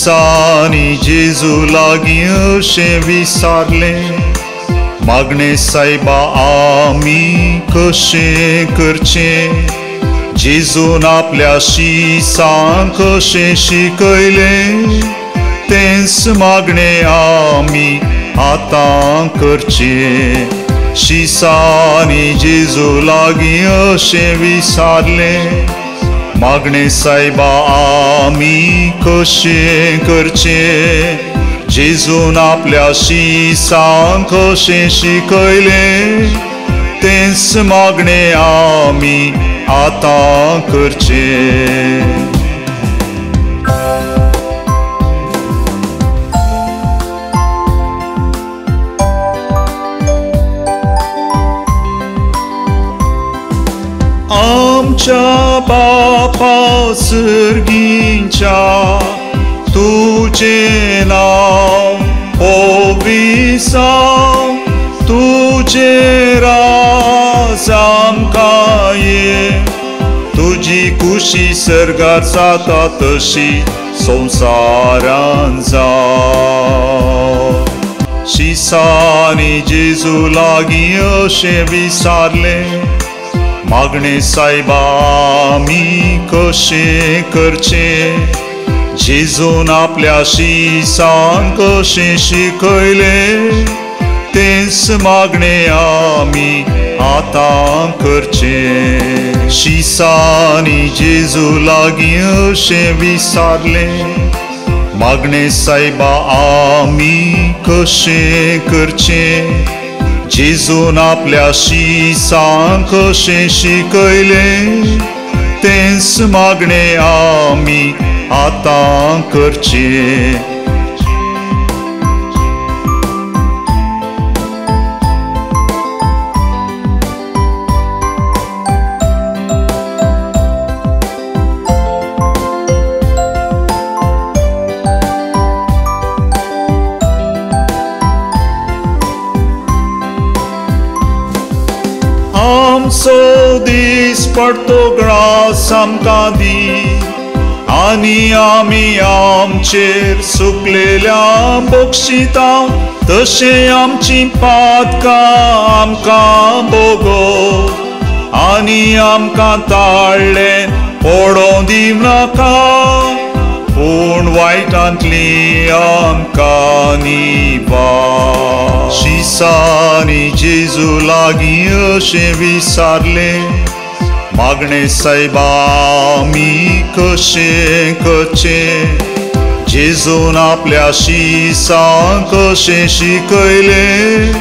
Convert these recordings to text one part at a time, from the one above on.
शिसांनी जेजू लागीं अशें विचारलें, मागणें सायबा आमी कशें करचें? जेजून आपल्या शिसांक कशें शिकयलें तेंच मागणें आमी आतां करचें। शिसांनी जेजू लागीं अशें विचारलें, मागणें सायबा आमी कशें करचें? जेजून आपल्या शिसांक कशें शिकयलें तेंच मागणें आमी आतां करचें। आमच्या बापा सर्गींच्या, तुजें नांव पवित्र जावं, तुजें राज आमकां ये, तुजी खुशी सर्गार जाता तशी संवसारान जावं। शिसांनी जेजू लागीं अशें विचारलें, मागणें सायबा आमी कशें करचें? जेजून आपल्या शिसांक कशें शिकयलें तेंच मागणें आमी आतां करचें। शिसांनी जेजू लागीं अशें विचारलें, मागणें सायबा आमी कशें करचें? जेजून आपल्या शिसांक कशें शिकयलें तेंच मागणें आमी आतां करचें। आमचो दीस पडतो ग्रास आमकां दी, आनी आमी आमचेर सुकलेल्या बक्षिता तशें आमचीं पातकां आमकां भोगो, आनी आमकां ताळ्ळें पडोवं दिवनाका, पूण वायटांतली आमकां निवार। शिसांनी जेजू लागीं अशें विचारलें, मागणें सायबा आमी कशें करचें? जेजून आपल्या शिसांक कशें शिकयलें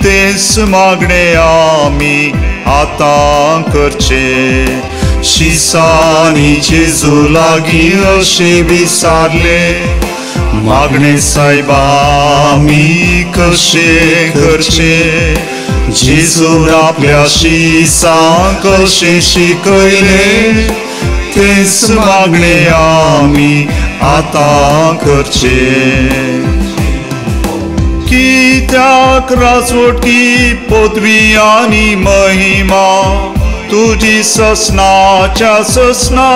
तेंच मागणें आमी आतां करचें। शिसांनी जेजू लागीं अशें विचारलें, मागणें सायबा आमी कशें करचें? जेजून आपल्या शिसांक कशें शिकयलें तेंच मागणें आमी आतां करचें। कित्याक राजवटी पदवी आनी महिमा तुजी ससनाच्या ससना।